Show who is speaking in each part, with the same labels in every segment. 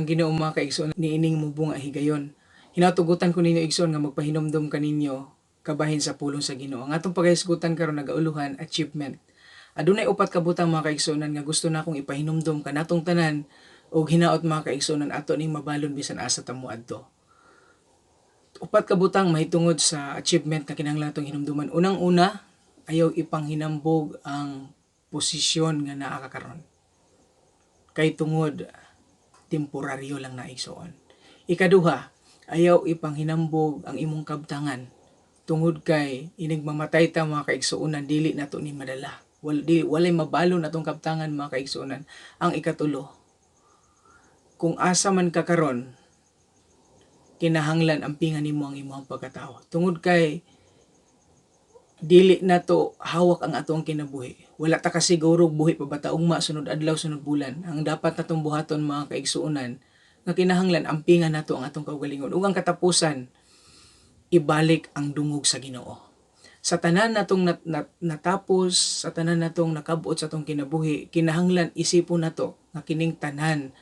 Speaker 1: Ginoo, mga kaigsoon, niining mubong nga higayon. Hinaot tugutan ko ninyo, igsoon, nga magpahinumdom kaninyo kabahin sa pulong sa Ginoo. Ang atong paghisgutan karon nagauluhan "Achievement." Adunay upat ka butang, mga kaigsuonan, nga gusto nakong ipahinumdom kanatong tanan ug hinaot, mga kaigsuonan, ato ning mabalon bisan asa ta moadto. Upat ka butang mahitungod sa achievement na kinahanglan atong hinumduman. Unang-una, ayaw ipanghinambog ang posisyon nga naa ka karon. Kay tungod temporaryo lang na, igsoon. Ikaduha, ayaw ipanghinambog ang imong kabtangan tungod kay inig mamatay ta, mga kaigsuonan, dili nato ni madala. Walay mabalon atong kabtangan, mga kaigsuonan. Ang ikatulo, kung asa man ka karon, kinahanglan ampingan nimo ang imong pagkatao. Tungod kay dili nato hawak ang atong kinabuhi. Wala ta kasiguro buhi pa ba ta ugma, sunod adlaw, sunod bulan. Ang dapat natong buhaton, mga kaigsuonan, nga kinahanglan ampingan nato ang atong kaugalingon. Ug ang katapusan, ibalik ang dungog sa Ginoo. Sa tanan natong natapos, sa tanan natong nakabot sa atong kinabuhi, kinahanglan isipon nato nga kining tanan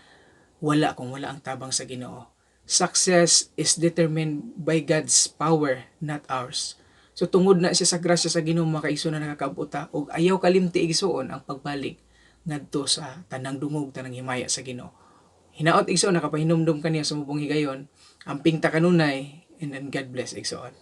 Speaker 1: wala kung wala ang tabang sa Ginoo. Success is determined by God's power, not ours. So tungod na siya sa grasya sa Ginoo, mga kaigsuonan, nakakabot ta ug ayaw kalimti, igsuon, ang pagbalik ngadto sa tanang dungog, tanang himaya sa Ginoo. Hinaot, igsoon, nakapahinumdum kaniya sa mubong higayon. Amping ta kanunay and then God bless, igsoon.